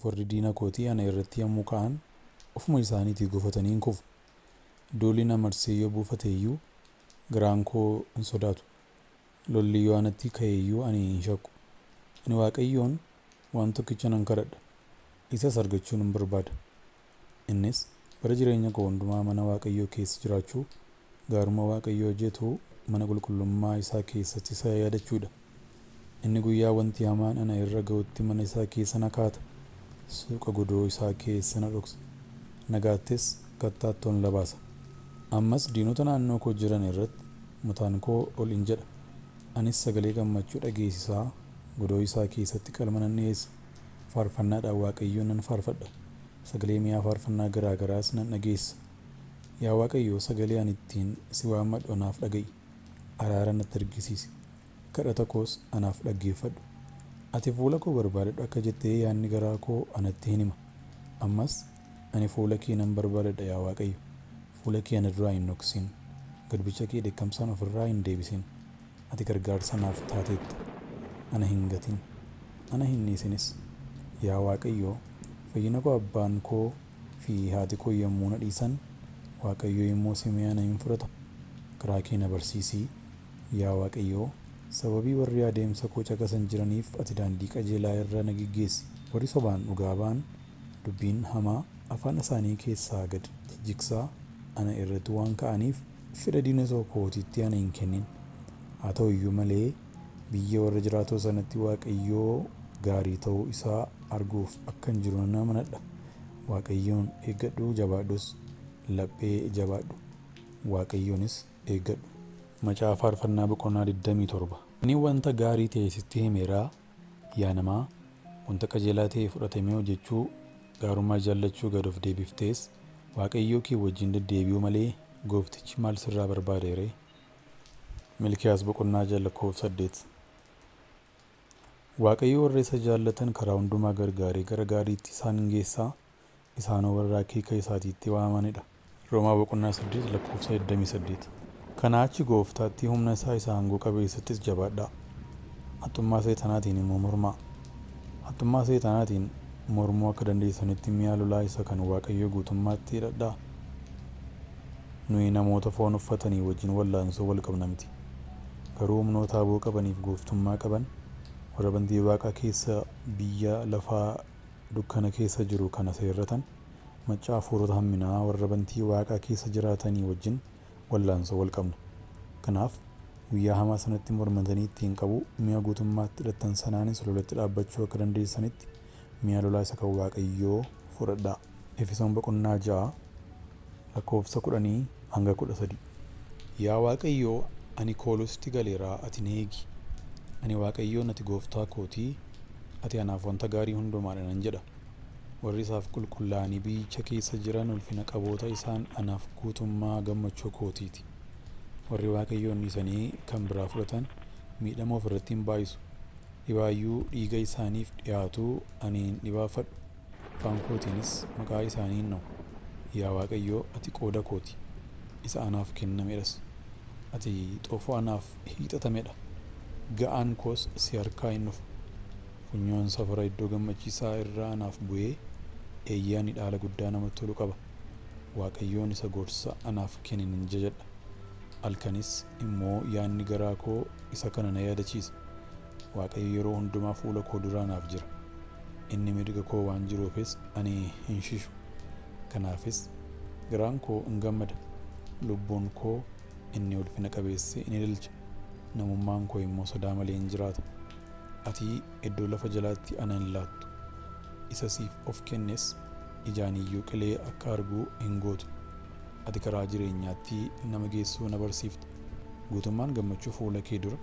Warri diina kootii ana irratti yommuu ka'an, ofuma isaaniitii gufatanii in kufu. Duulli na marsee yoo buufate iyyuu, garaan koo hin sodaatu; lolli yoo anatti ka'e iyyuu ani hin shakku. Ani Waaqayyoon waan tokkicha nan kadhadha, isas argachuu nan barbaada; innis bara jireenya koo hundumaa mana Waaqayyoo keessa jiraachuu, gaarummaa Waaqayyoo hojjetuu mana qulqullummaa isaa keessatti isa yaadachuu dha. Inni guyyaa wanti hamaan ana irra ga'utti mana isaa keessa na kaa'ata, suuqa godoo isaa keessa na dhoksa, nagaattis kattaatti ol na baasa. Ammas diinota naannoo koo jiran irratti mataan koo ol in jedha, anis sagalee gammachuu dhageessisaa godoo isaa keessatti qalma nan dhi'eessa, faarfannaadhaan Waaqayyoon nan faarfadha, sagalee mi'a faarfannaa garaa garaas nan dhageessisa. Yaa Waaqayyo, sagalee ani ittiin si waammadhu anaaf dhaga'i, araara natti argisiisi, kadhata koos anaaf dhaggeeffadhu! Ati fuula koo barbaadadhu akka jette yaadni garaa koo anatti in hima. Ammas, Ani fuula kee nan barbaadadha yaa Waaqayyo, fuula kee ana duraa hin dhoksin, garbicha kee dheekkamsaan of irraa hin deebisin! Ati gargaarsa anaaf taateetta, ana hin gatin, ana hin dhiisinis! Yaa Waaqayyo, fayyina ko abbaan koo fi haati koo yommuu na dhiisan, Waaqayyo immoo simee ana in fudhata. Karaa kee na barsiisi, yaa Waaqayyo, sababii warri adeemsa koo caqasan jiraniif ati daandii qajeelaa irra na geggeessi! Warri sobaan dhugaa ba'an, dubbiin hamaa afaan isaanii keessaa gad jijjigsaa ana irratti waan ka'aniif, fedha diinota kootiitti ana hin kennin! Haa ta'u iyyuu malee, biyya warra jiraatoo sanatti Waaqayyo gaarii ta'uu isaa arguuf akkan jiru nan amanadha. Waaqayyoon eeggadhu, jabaadhus! Laphee jabaadhu, Waaqayyoonis eeggadhu! Macaafa Faarfannaa boqonnaa 27. Inni wanta gaarii ta'e sitti himeera, yaa namaa, wanta qajeelaa ta'e fudhatamee hojjechuu, gaarummaa jaallachuu gad of deebiftees Waaqayyoo kee wajjin deddeebi'uu malee gooftichi maal sirraa barbaadee ree? Milkiyaas boqonnaa 6 lakkoofsa 8. Waaqayyo warra isa jaallatan karaa hundumaa gargaaree gara gaariitti isaan in geessa, isaanoo warra akeeka isaatiitti waamamanii dha. Roomaa boqonnaa 8 lakkoofsa 28. Kanaa achi Gooftaatti, humna isaa isa aangoo qabeessattis jabaadhaa! Haxxummaa Seexanaatiin immoo mormaa! Haxxummaa Seexanaatiin mormuu akka dandeessanitti mi'a lolaa isa kan Waaqayyoo guutummaatti hidhadhaa! Nuyi namoota foon uffatanii wajjin wal'aansoo wal qabna miti. Garuu humnoota aboo qabaniif gooftummaa qaban, warra bantii waaqaa keessa biyya lafaa dukkana keessa jiru kana seerratan, macca hafuurota hamminaa warra bantii waaqaa keessa jiraatanii wajjin wal'aansoo wal qabna. Kanaaf, guyyaa hamaa sanatti mormatanii ittiin qabuu, mi'a guutummaatti hidhattan sanaanis lolatti dhaabbachuu akka dandeessanitti, mi'a lolaa isa kan Waaqayyoo fudhadhaa! Efesoon boqonnaa 6 lakkoofsa 10 hanga 13. Yaa Waaqayyo, ani kooluu sitti galeera, ati na eegi! Ani Waaqayyoon, Ati gooftaa koo ti, ati anaaf wanta gaarii hundumaa dha nan jedha. Warri isaaf qulqullaa'anii biyyicha keessa jiran ulfina qaboota isaan anaaf guutummaa gammachuu kootii ti. Warri Waaqayyoon dhiisanii kan biraa fudhatan miidhama of irratti in baay'isu. Dhibaayyuu dhiiga isaaniif dhi'aatu ani hin dhibaafadhu, afaan kootiinis maqaa isaanii hin dha'u. Yaa Waaqayyo, ati qooda koo ti, isa anaaf kenname dhas. Ati xoofoo anaaf hiixatame dha, ga'aan koos si harkaa in dhufa. Funyoon safara iddoo gammachiisaa irra anaaf bu'ee, eeyyee ani dhaala guddaa namatti tolu qaba. Waaqayyoon isa gorsa anaaf kenne nan jajadha, halkanis immoo yaadni garaa koo isa kana na yaadachiisa. Waaqayyo yeroo hundumaa fuula koo dura anaaf jira. Inni mirga koo waan jiruufis ani hin shishu. Kanaafis garaan koo in gammada, lubbuun koo inni ulfina qabeessi in ililcha, namummaan koo immoo sodaa malee in jiraata. Ati iddoo lafa jalaatti ana hin laattu, isa siif of kennes ijaan iyyuu qilee akka argu hin gootu. Ati karaa jireenyaatti nama geessu na barsiifta, guutummaan gammachuu fuula kee dura,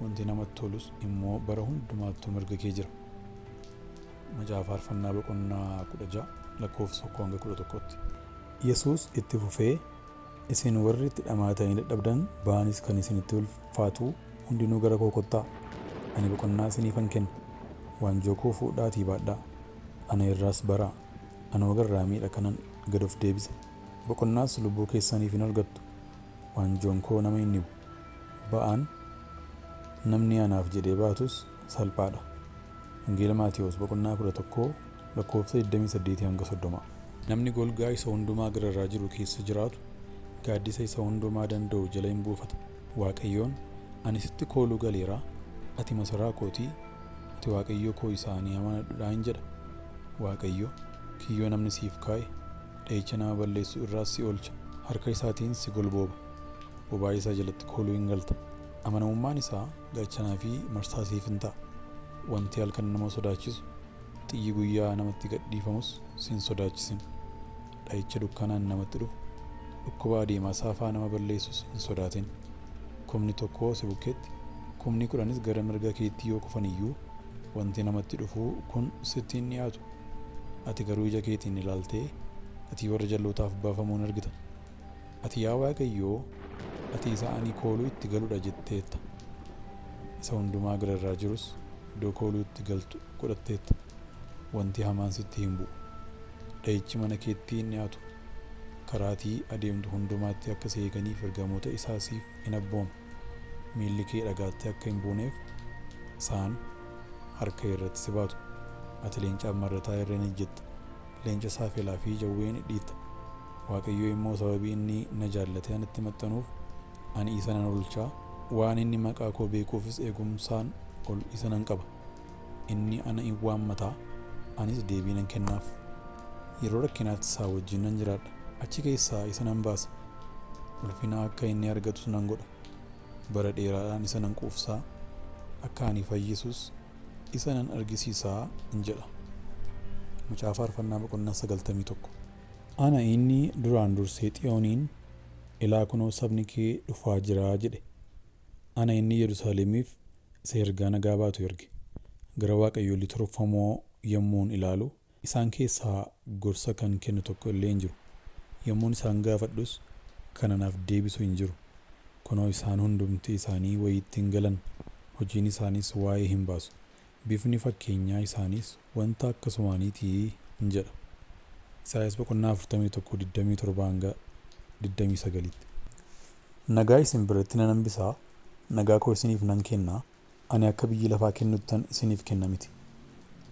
wanti namatti tolus immoo bara hundumaattuu mirga kee jira. Macaafa Faarfannaa boqonnaa 16 lakkoofsa 1 hanga 11tti. Yesuus itti fufee, Isin warri itti dhamaatanii dadhabdan, ba'aanis kan isinitti ulfaatu hundinuu gara koo kottaa, ani boqonnaa isiniifan kenna. Waanjoo koo fuudhaatii baadhaa, ana irraas baraa, anoo garraamii dha kanan gad of deebise, boqonnaas lubbuu keessaniif in argattu. Waanjoon koo nama hin dhibu, ba'aan namni anaaf jedhee baatus salphaa dha. Wangeela Maatewos boqonnaa 11 lakkoofsa 28 hanga 30. Namni golgaa isa hundumaa gararraa jiru keessa jiraatu gaaddisa isa hundumaa danda'u jala hin buufata. Waaqayyoon, ani sitti kooluu galeera, ati masaraa kootii, ati Waaqayyo koo isa ani amanadhudha hin jedha. Waaqayyo kiyyoo namni siif kaa'e, dha'icha nama balleessu irraas si oolcha. Harka isaatiin si golbooba, bobaa isaa jalatti kooluu hin galta. Amanamummaan isaa gaachanaa fi marsaa siif hin ta'a. Wanti halkan nama sodaachisu, xiyyi guyyaa namatti gadhiifamus si hin sodaachisin. Dha'icha dukkanaan namatti dhufu, dhukkuba adeemaa saafaa nama balleessus hin sodaatin. Kumni tokko si bukkeetti, kumni kudhanis gara mirga keetti yoo kufan iyyuu wanti namatti dhufu kun sitti hin dhi'aatu. Ati garuu ija keetiin ilaaltee ati warra jallootaaf baafamuun argita. Ati yaa Waaqayyoo, ati isa ani kooluu itti galudha jetteetta. Isa hundumaa gararraa jirus iddoo kooluu itti galtu godhatteetta. Wanti hamaan sitti hin bu'u. Dha'ichi mana keetti hin dhi'aatu. Karaatii adeemtu hundumaatti akka si eeganiif ergamoota isaa siif in abbooma. Miilli kee dhagaatti akka hin buuneef isaan harka irratti si baatu. Ati leencaaf marrataa irra in ejjetta. Leenca saafelaa fi jawwee in dhidhiitta. Waaqayyo immoo sababii inni na jaallatee anatti maxxanuuf ani isa nan oolchaa, waan inni maqaa koo beekuufis eegumsaan ol isa nan qaba. Inni ana in waammata, anis deebii nan kennaaf. Yeroo rakkinaatti isaa wajjin nan jiraadha. Achi keessaa isa nan baasa. Ulfina akka inni argatus nan godha. Bara dheeraadhaan isa nan quufsaa, akka ani fayyisus isa nan argisiisaa in jedha. Macaafa Faarfannaa boqonnaa 91. Ana inni duraan dursee Xiyooniin, ilaa kunoo sabni kee dhufaa jira jedhe. Ana inni Yerusaalemiif isa ergaa nagaa baatu erge. Gara waaqayyolii tolfamoo yommuun ilaalu, isaan keessaa gorsa kan kennu tokko illee hin jiru. Yommuun isaan gaafadhus kan anaaf deebisu hin jiru. Kunoo isaan hundumti isaanii wayiitti hin galan, hojiin isaaniis waa'ee hin baasu. Bifni fakkeenyaa isaaniis wanta akkasumaaniitii hin jedha. Isaayyaas boqonnaa 41 27 hanga 29tti. Nagaa isin biratti nan hambisaa, nagaa koo isiniif nan kennaa, ani akka biyyi lafaa kennuttan isiniif kenna miti.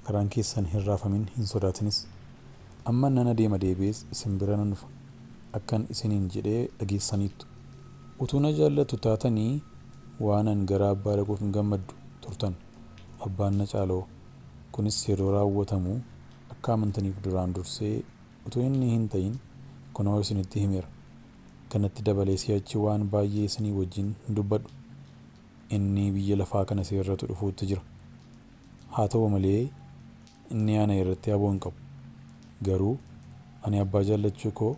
Garaan keessan hin raafamin, hin sodaatinis. Amma nan adeema deebi'ees isin bira nan dhufa. Akkan isiniin jedhee dhageessaniittu. Utuu na jaallattu taatanii waanan gara abbaa dhaquuf hin gammaddu turtan. Abbaan na caaloo. Kunis yeroo raawwatamu akka amantaniif duraan dursee utuu inni hin ta'in kunoo isinitti himeera. Kanatti dabalee si'achi waan baay'ee isinii wajjin hin dubbadhu. Inni biyya lafaa kana seerratu dhufuutti jira. Haa ta'u malee inni ana irratti aboo hin qabu. Garuu ani abbaa jaallachuu koo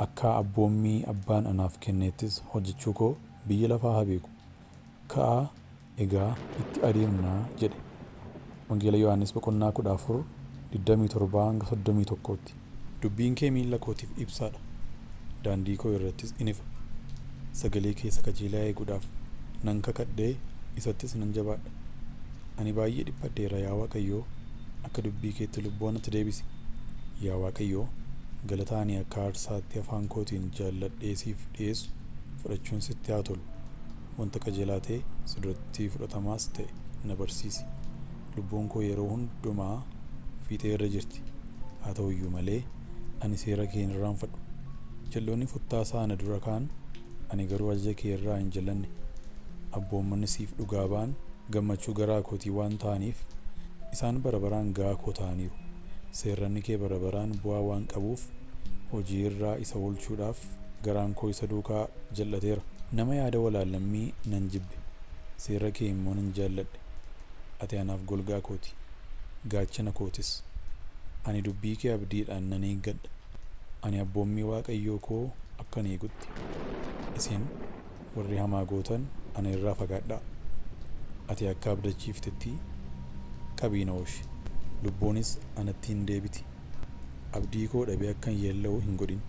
akka abboommii abbaan anaaf kenneettis hojjechuu koo biyya lafaa haa beeku. Ka'aa egaa itti adeemnaa jedhe. Wangeela Yohaannis boqonnaa 14 27 hanga 31tti. Dubbiin kee miilla kootiif ibsaadha, daandii koo irrattis in ifa. Sagalee kee isa qajeelaa eeguudhaaf nan kakadhee isattis nan jabaadha. Ani baay'ee dhiphadheera yaa Waaqayyoo, akka dubbii keetti lubbuu anatti deebisi. Yaa Waaqayyoo, galata ani akka aarsaatti afaan kootiin jaalladhee siif dhi'eessu fudhachuun sitti haa tolu. Wanta qajeelaa ta'e si duratti fudhatamaas ta'e na barsiisi. Lubbuun koo yeroo hundumaa fiixee irra jirti. Haa ta'u iyyuu malee ani seera kee hin irraanfadhu. Jal'oonni futtaasaa ana dura ka'an, ani garuu ajaja kee irraa hin jal'anne. Abboommonni siif dhugaa ba'an gammachuu garaa kootii waan ta'aniif isaan bara baraan ga'aa koo ta'aniiru. Seerranni kee bara baraan bu'aa waan qabuuf hojii irraa isa oolchuudhaaf garaan koo isa duukaa jal'ateera. Nama yaada walaallammii nan jibbe, seera kee immoo nan jaalladhe. Ati anaaf golgaa kooti, gaachana kootis. Ani dubbii kee abdiidhaan nan eeggadha. Ani abboommii Waaqayyoo koo akkan eegutti, isin warri hamaa gootan ana irraa fagaadhaa. Ati akka abdachiiftetti qabii na oolchi. Lubbuunis anatti hin deebiti. Abdii koo dhabee akkan yeella'u hin godhin.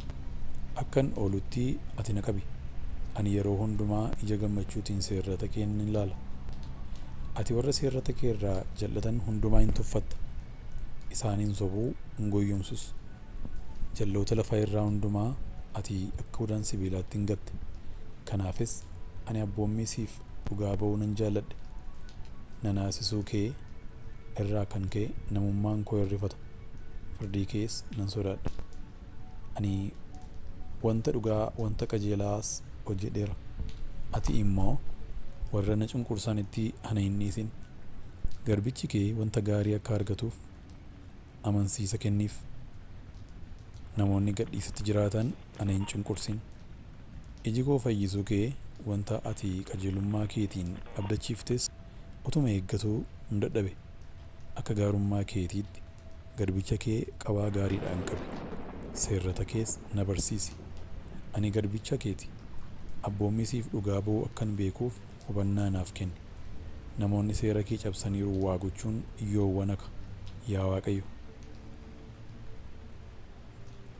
Akkan oolutti ati na qabi. Ani yeroo hundumaa ija gammachuutiin seerrata kee nan ilaala. Ati warra seerrata kee irraa jal'atan hundumaa hin tuffatta. Isaan hin sobuu hin goyyomsus. Jalloota lafa irraa hundumaa ati akka udaan sibiilaatti hin gatte. Kanaafis ani abboommii siif dhugaa ba'uu nan jaalladhe. Na naasisuu kee irraa kan ka'e namummaan koo hirrifata. Firdii kees nan sodaadha. Ani wanta dhugaa wanta qajeelaas hojjedheera. Ati immoo warra na cunqursanitti ana hin dhiisin. Garbichi kee wanta gaarii akka argatuuf amansiisa kenniif. Namoonni gadhiisatti jiraatan ana hin cunqursin. Iji koo fayyisuu kee wanta ati qajeelummaa keetiin abdachiiftes utuma eeggatuu in dadhabe. Akka gaarummaa keetiitti garbicha kee qabaa gaariidhaan qabi; seerrata kees na barsiisi. Ani garbicha kee ti; abboommii siif dhugaa ba'u akkan beekuuf hubannaa naaf kenni. Namoonni seera kee cabsaniiru waa gochuun yoowwana yaa Waaqayyo?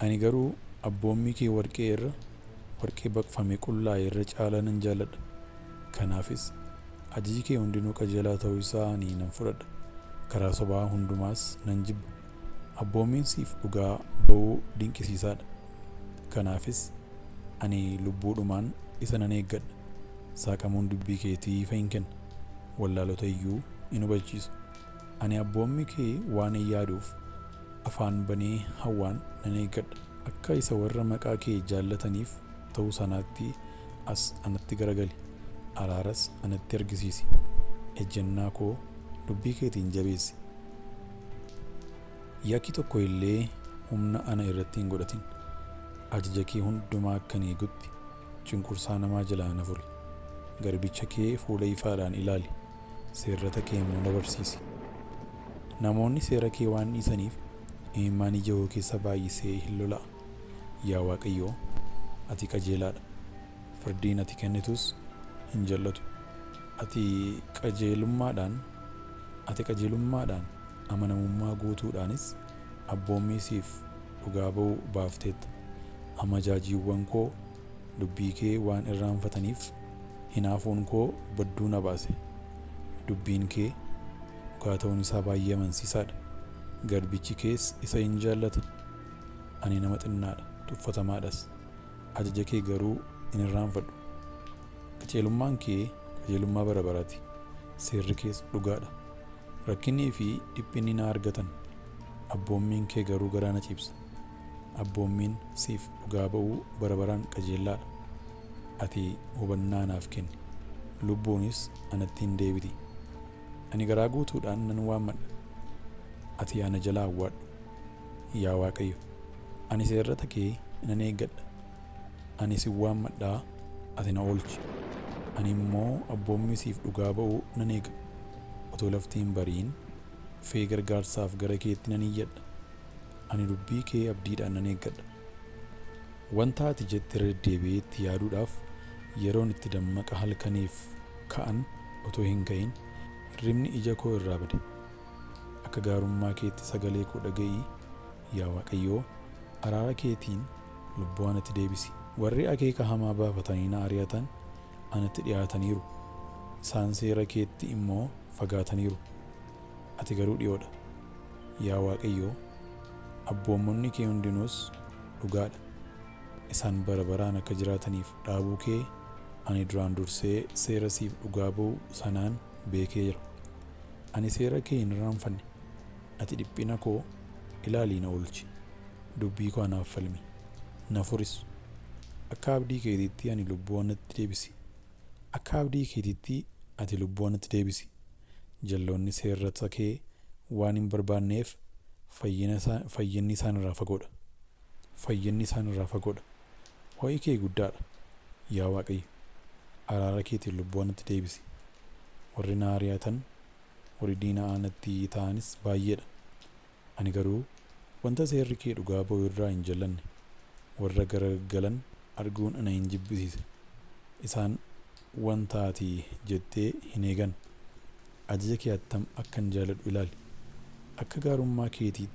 Ani garuu abboommii kee warqee irra, warqee baqfamee qullaa'e irra caalaa nan jaalladha. Kanaafis ajaji kee hundinuu qajeelaa ta'uu isaa ani nan fudhadha; karaa sobaa hundumaas nan jibba. Abboommiin siif dhugaa ba'uu dinqisiisaa dha; kanaafis ani lubbuudhumaan isa nan eeggadha. Saaqamuun dubbii keetii ifa in kenna; wallaalota iyyuu in hubachiisa. Ani abboommii kee waanan yaaduuf, afaan banee hawwaan nan eeggadha. Akka isa warra maqaa kee jaallataniif ta'u sanaatti as anatti garagali; araaras anatti argisiisi. Ejjennaa koo dubbii keetiin jabeessi. Yakki tokko illee humna ana irratti hin godhatin. Ajaja kee hundumaa akkan eegutti cunqursaa namaa jalaa na furi. Garbicha kee fuula ifaadhaan ilaali; seerrata kee immoo na barsiisi. Namoonni seera kee waan dhiisaniif imimmaan ija koo keessa baay'isee hin lola'a. Yaa Waaqayyo, ati qajeelaa dha; firdiin ati kennitus hin jal'atu. Ati qajeelummaadhaan ati qajeelummaadhaan amanamummaa guutuudhaanis abboommii siif dhugaa ba'u baafteetta. Amajaajiiwwan koo dubbii kee waan irraanfataniif hinaafuun koo badduu na baase. Dubbiin kee dhugaa ta'uun isaa baay'ee amansiisaa dha; garbichi kees isa in jaallata. Ani nama xinnaa dha, tuffatamaadhas; ajaja kee garuu hin irraanfadhu. Qajeelummaan kee qajeelummaa bara baraa ti; seerri kees dhugaa dha. Rakkinnii fi dhiphinni na argatan; abboommiin kee garuu garaa na ciibsa. Abboommiin siif dhugaa ba'uu bara baraan qajeelaa dha. Ati hubannaa naaf kenni; lubbuunis anatti in deebiti. Ani garaa guutuudhaan nan waammadha; ati ana jalaa awwaadhu. Yaa Waaqayyo, ani seerrata kee nan eeggadha; ani sin waammadhaa ati na oolchi. Ani immoo abboommii siif dhugaa ba'uu nan eega. Utuu lafti hin bari'in dhufee gargaarsaaf gara keetti nan iyyadha. Ani dubbii kee abdiidhaan nan eeggadha. Wanta ati jette irra deddeebi'ee itti yaaduudhaaf yeroon itti dammaqa halkaniif ka'an utuu hin ka'in hirribni ija koo irraa bade. Akka gaarummaa keetti sagalee koo dhaga'i, yaa Waaqayyo, araara keetiin lubbuu anatti deebisi. Warri akeeka hamaa baafatanii na ari'atan anatti dhi'aataniiru; isaan seera keetti immoo fagaataniiru. Ati garuu dhi'oo dha, yaa Waaqayyo, abboommonni kee hundinuus dhugaa dha. Isaan bara baraan akka jiraataniif dhaabuu kee ani duraan dursee seera siif dhugaa ba'u sanaan beekeera. Ani seera kee hin irraanfanne. Ati dhiphina koo ilaalii na oolchi; dubbii koo anaaf falmi, na furis. Akka abdii keetiitti ani lubbuu anatti deebisi. Akka abdii keetiitti ati lubbuu anatti deebisi. Jal'oonni seerrata kee waan hin barbaanneef fayyinni isaan irraa fagoo dha. Fayyinni isaan irraa fagoo dha. Ho'i kee guddaa dha, yaa Waaqayyo, araara keetiin lubbuu anatti deebisi. Warri na ari'atan, warri diina anatti ta'anis baay'ee dha. Ani garuu wanta seerri kee dhugaa ba'u irraa hin jal'anne. Warra garagalan arguun ana in jibbisiise. Isaan wanta ati jette hin eegan. Ajaja kee attam akkan jaalladhu ilaali. Akka gaarummaa keetii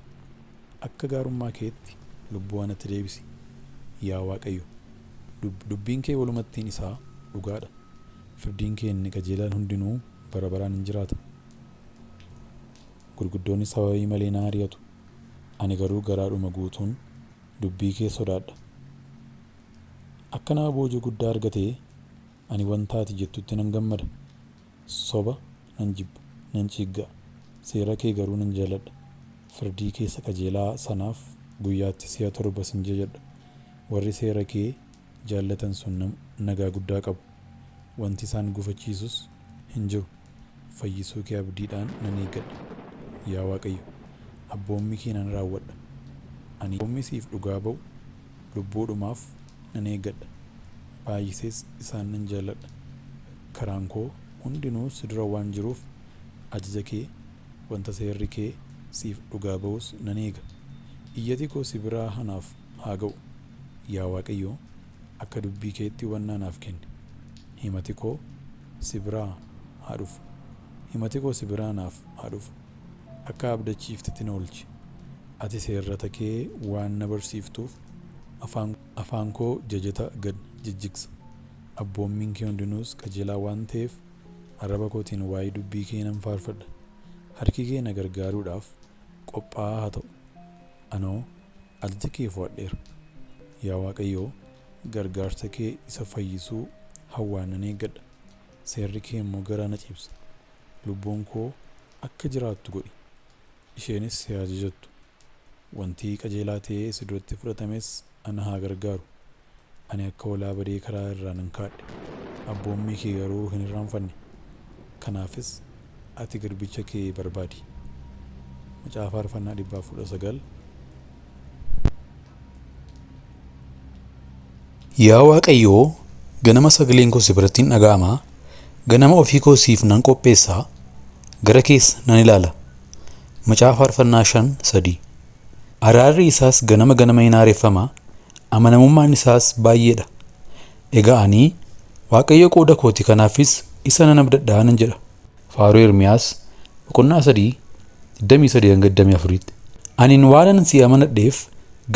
akka gaarummaa keetti lubbuu anatti deebisi. Yaa Waaqayyo, dubbiin kee walumattiin isaa dhugaa dha; firdiin kee inni qajeelaan hundinuu bara baraan in jiraata. Gurguddoonni sababii malee na ari'atu; ani garuu garaadhuma guutuun dubbii kee sodaadha. Akka nama boojuu guddaa argatee ani wanta ati jettutti nan gammada. Soba nan jibba, nan ciigga'a; Seera kee garuu nan jaalladha. Firdii kee isa qajeelaa sanaaf guyyaatti si'a 7 sin jajadha. Warri seera kee jaallatan sun nagaa guddaa qabu. Wanti isaan gufachiisus hin jiru. Fayyisuu kee abdiidhaan nan eeggadha. Yaa Waaqayyo, abboommii kee nan raawwadha. Ani abboommii siif dhugaa ba'u lubbuudhumaaf nan eeggadha. Baay'isees isaan nan jaalladha. Karaan koo hundinuu si dura waan jiruuf ajaja kee, wanta seerri kee siif dhugaa ba'us nan eega. Iyyati koo si biraa anaaf haa ga'u. Yaa Waaqayyo, akka dubbii keetti hubannaa naaf kenni. Himati koo si biraa haa dhufu. Himati koo si biraa naaf haa dhufu. Akka abdachiiftetti na oolchi. Ati seerrata kee waan na barsiiftuuf afaan koo jajata gad jijjigsa. Abboommiin kee hundinuus qajeelaa waan ta'eef arraba kootiin waa'ee dubbii kee nan faarfadha. Harki kee na gargaaruudhaaf qophaa'aa haa ta'u. Anoo ajaja kee fo'adheera. Yaa Waaqayyo, gargaarsa kee isa fayyisuu hawwaan nan eeggadha. Seerri kee immoo garaa na ciibsa. Lubbuun koo akka jiraattu godhi. Isheenis si haa jajattu. Wanti qajeelaa ta'ee si duratti fudhatames ana haa gargaaru. Ani akka hoolaa badee karaa irraa nan kaadhe. Abboommii kee garuu hin irraanfanne. Kanaafis ati garbicha kee barbaadi. Macaafa Faarfannaa 119. Yaa Waaqayyoo, ganama sagaleen koo si biratti hin dhaga'ama. Ganama ofii koo siif nan qopheessa, gara kees nan ilaala. Macaafa Faarfannaa 5:3. Araarri isaas ganama ganama hin haareffama, amanamummaan isaas baay'eedha. Egaa ani, Waaqayyo qooda kooti, kanaafis isa nan abdadhaa nan jedha. Faaruu Ermiyaas boqonnaa 3 23 hanga 24tti. Anin waanan si amanadheef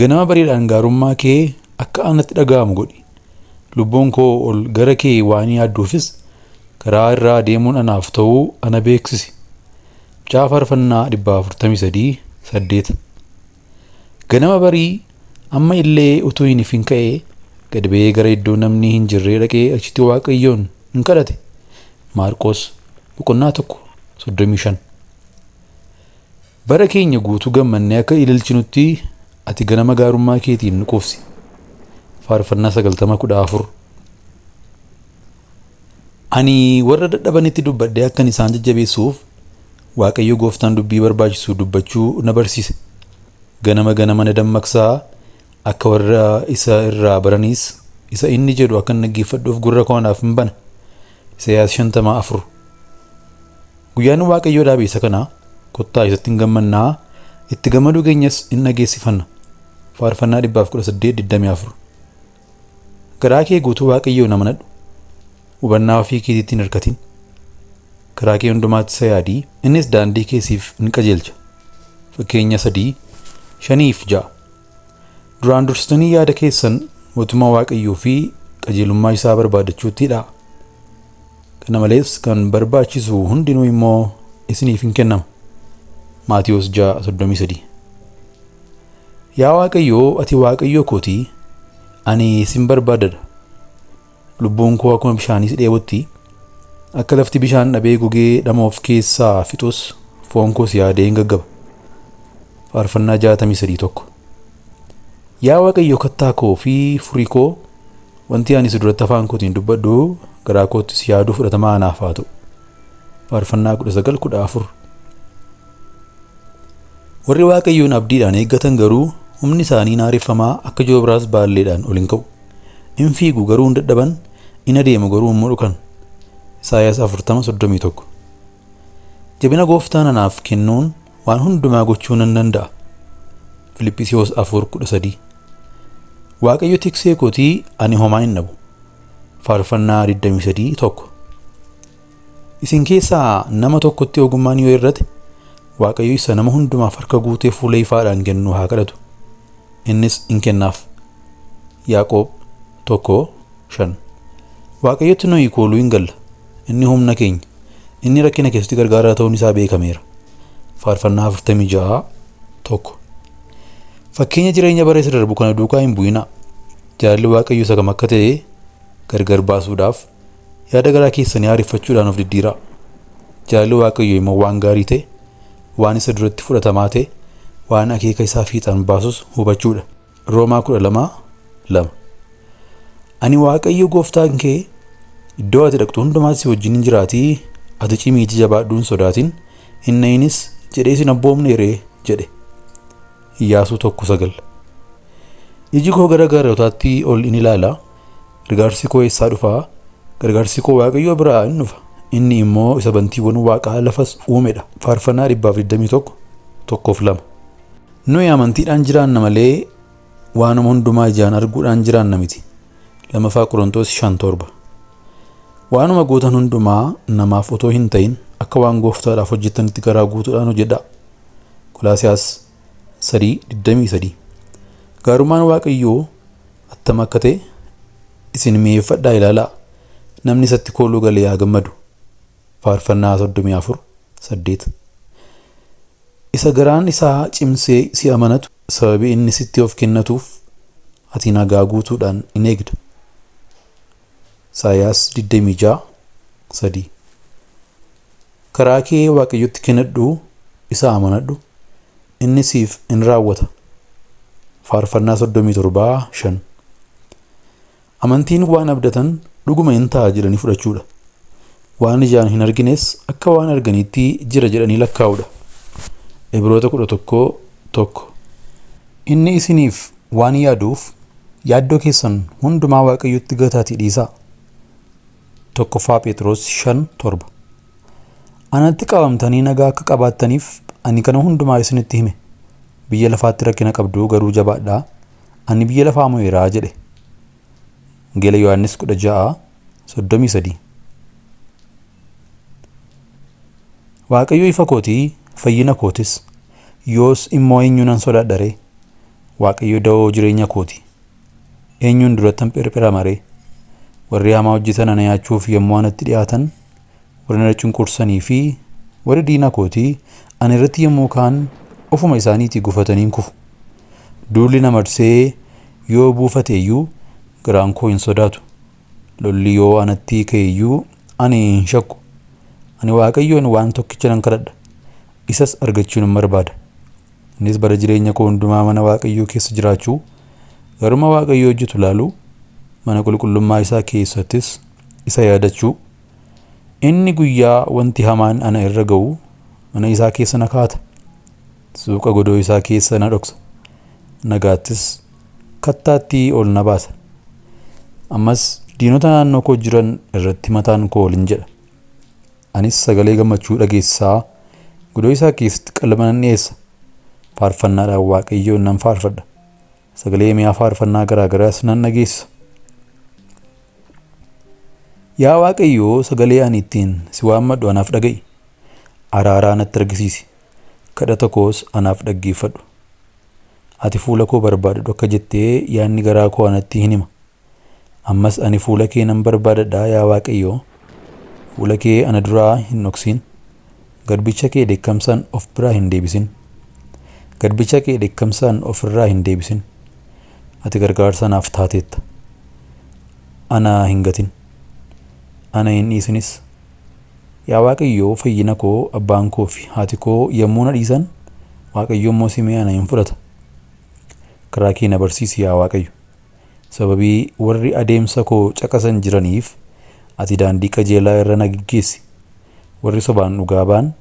ganama bariidhaan gaarummaa kee akka anatti dhaga'amu godhi. Lubbuun koo ol gara kee waan yaadduufis karaa irraa deemuun anaaf ta'uu ana beeksisi. Macaafa Faarfannaa 143 8. Ganama barii amma illee utuu hin ifin ka'ee gad ba'ee gara iddoo namni hin jirree dhaqee achitti Waaqayyoon hin kadhate. Maarqos boqonnaa 1 35. Bara keenya guutuu gammannee akka ililchinutti ati ganama gaarummaa keetiin nu quufsi. Faarfannaa 90 14. Ani warra dadhabanitti dubbadhee akkan isaan jajjabeessuuf Waaqayyo gooftaan dubbii barbaachisu dubbachuu na barsiise. Ganama ganama na dammaqsaa, akka warra isa irraa baraniis isa inni jedhu akkan dhaggeeffadhuuf gurra koo anaaf hin bana. Isayaas 50 4. Guyyaan Waaqayyoo dhaabe isa kana, kottaa isatti hin gammannaa, itti gammaduu keenyas in dhageessifanna. Faarfannaa 118 24. Garaa kee guutuu Waaqayyoon amanadhu. Hubannaa ofii keetiitti hin hirkatin. Karaa kee hundumaatti isa yaadii, innis daandii kee siif in qajeelcha. Fakkeenya 3 5 fi 6. Duraan dursitanii yaada keessan mootummaa Waaqayyoo fi qajeelummaa isaa barbaadachuutti hidhaa. Kana malees kan barbaachisu hundinuu immoo isiniif hin kennama. Maatiyos 6:33. Yaa Waaqayyoo, ati Waaqayyoo kootii, ani sin barbaadadha. Lubbuun koo akkuma bishaanii si dheebotti, akka lafti bishaan dhabee gogee dhama of keessaa fixus foon koo si yaadee hin gaggaba. Faarfannaa 63 1. Yaa Waaqayyo kattaa koo fi furii koo, wanti ani si duratti afaan kootiin dubbadhu garaa kootti si yaaduu fudhatamaa anaaf haa ta'u. Faarfannaa 19 14. Warri Waaqayyoon abdiidhaan eeggatan garuu humni isaanii haareffamaa akka joobraas baalleedhaan ol hin ka'u. In fiigu garuu hin dadhaban, in adeemu garuu hin mudhukan. Isaayaas 40 31. Jabina gooftaan anaaf kennuun waan hundumaa gochuu nan danda'a. Filiphisiyoos 4 13. Waaqayyo tiksee kootii, ani homaa hin dhabu. Faarfannaa 23 1. Isin keessaa nama tokkotti ogummaan yoo hir'ate, Waaqayyo isa nama hundumaaf harka guutee fuula ifaadhaan kennu haa kadhatu. Innis in kennaaf. Yaaqoob 1 5. Waaqayyotti nuyi kooluu hin galla. Inni humna keenya. Inni rakkina keessatti gargaaraa ta'uun isaa beekameera. Faarfannaa 46 1. Fakkeenya jireenya bara isa darbu kana duukaa hin bu'inaa. Jaalalli Waaqayyo isa kam akka ta'e gargar baasuudhaaf yaada garaa keessanii haareffachuudhaan of diddiiraa. Jaalalli Waaqayyo immoo waan gaarii ta'e, waan isa duratti fudhatamaa ta'e, waan akeeka isaa fiixaan baasus hubachuudha. Roomaa 12:2. Ani Waaqayyo gooftaan kee iddoo ati dhaqxu hundumaatti si wajjin hin jiraatii, ati cimiitii jabaadhuu hin sodaatin, hin na'inis jedhee sin abboomne ree jedhe. Iyyaasuu 1:9. Iji koo gara gaarotaatti ol in ilaala. Gargaarsi koo eessaa dhufaa? Gargaarsi koo Waaqayyo biraa in dhufa. Inni immoo isa bantiiwwan waaqaa lafas uumedha. Faarfannaa 121, 1-2. Nuyi amantiidhaan jiraanna malee waanuma hundumaa ijaan arguudhaan jiraanna miti. 2ffaa Qorontos 5:7. Waanuma gootan hundumaa namaaf otoo hin ta'in akka waan gooftaadhaaf hojjettanitti garaa guutuudhaan hojjedhaa. Qolaasiyaas 3:23. Gaarummaan Waaqayyoo attam akka ta'e isin mi'eeffadhaa ilaalaa. Namni isatti kooluu galee haa gammadu. Faarfannaa 34:8. Isa garaan isaa cimsee si amanatu, sababii inni sitti of kennatuuf ati nagaa guutuudhaan in eegda. Isaayyaas 26:3. Karaa kee Waaqayyotti kennadhu, isa amanadhu, inni siif in raawwata. Faarfannaa 37:5. Amantiin waan abdatan dhuguma in ta'a jedhanii fudhachuudha. Waan ijaan hin argines akka waan arganiitti jira jedhanii lakkaa'uudha. Ibroota 11:1. Inni isiniif waan yaaduuf yaaddoo keessan hundumaa Waaqayyotti gataatii dhiisaa. 1ffaa Phexros 5:7. Anatti qabamtanii nagaa akka qabaattaniif ani kana hundumaa isinitti hime. Biyya lafaatti rakkina qabdu, garuu jabaadhaa. Ani biyya lafaa mo'eeraa jedhe. Wangeela Yohaannis 16:33. Waaqayyo ifa kootii, fayyina kootis. Yoos immoo eenyuun nan sodaadha ree? Waaqayyo da'oo jireenya kooti. Eenyuun durattan phirphirama ree? Warri hamaa hojjetan ana nyaachuuf yommuu anatti dhiyaatan, warri na cunqursanii fi warri diina kootii ana irratti yommuu ka'an, ofuma isaaniitii gufatanii kufu. Duulli na marsee yoo buufate iyyuu garaan koo hin sodaatu. Lolli yoo anatti ka'e iyyuu ani hin shakku. Ani Waaqayyoon waan tokkicha nan kadhadha. Isas argachuu nan barbaada. Innis bara jireenya koo hundumaa mana Waaqayyoo keessa jiraachuu, garuma Waaqayyoo hojjetu ilaaluu, mana qulqullummaa isaa keessattis isa yaadachuu. Inni guyyaa wanti hamaan ana irra ga'u mana isaa keessa na kaa'ata. Suuqa godoo isaa keessa na dhoksa. Nagaattis kattaatti ol na baasa. Ammas diinota naannoo koo jiran irratti mataan koo ol hin jedha. Anis sagalee gammachuu dhageessisaa godoo isaa keessatti qalma nan dhiyeessa. Faarfannaadhaan Waaqayyoon nan faarfadha. Sagalee mi'a faarfannaa garaa garaas nan dhageessisa. Yaa Waaqayyoo, sagalee ani ittiin si waammadhu anaaf dhaga'i. Araaraa natti argisiisi. Kadhata koos anaaf dhaggeeffadhu. Ati fuula koo barbaadadhu akka jettee yaadni garaa koo anatti hin hima. Ammas ani fuula kee nan barbaadadha, yaa Waaqayyoo. Fuula kee ana duraa hin dhoksin. Garbicha kee dheekkamsaan of biraa hin deebisin. Garbicha kee dheekkamsaan of irraa hin deebisin. Ati gargaarsa naaf taateetta. Ana hin gatin. Ana hin dhiisinis. Yaa Waaqayyoo fayyina koo, abbaan koo fi haati koo yommuu na dhiisan, Waaqayyo immoo simee ana hin fudhata. Karaa kee na barsiisi, yaa Waaqayyo. Sababii warri adeemsa koo caqasan jiraniif ati daandii qajeelaa irra na geggeessi. Warri sobaan dhugaa ba'an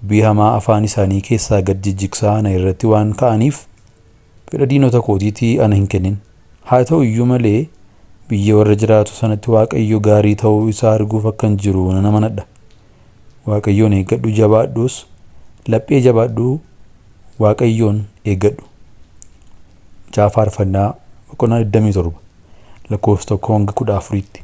dubbii hamaa afaan isaanii keessaa gad jijjigsaa ana irratti waan ka'aniif fedha diinota kootiitii ana hin kennin. Haa ta'u iyyuu malee biyya warra jiraatu sanatti Waaqayyo gaarii ta'uu isaa arguuf akkan jiru nan amanadha. Waaqayyoon eeggadhu, jabaadhus, laphee jabaadhu, Waaqayyoon eeggadhu. Macaafa Faarfannaa boqonnaa 27 lakkoofsa 1 hanga 14tti.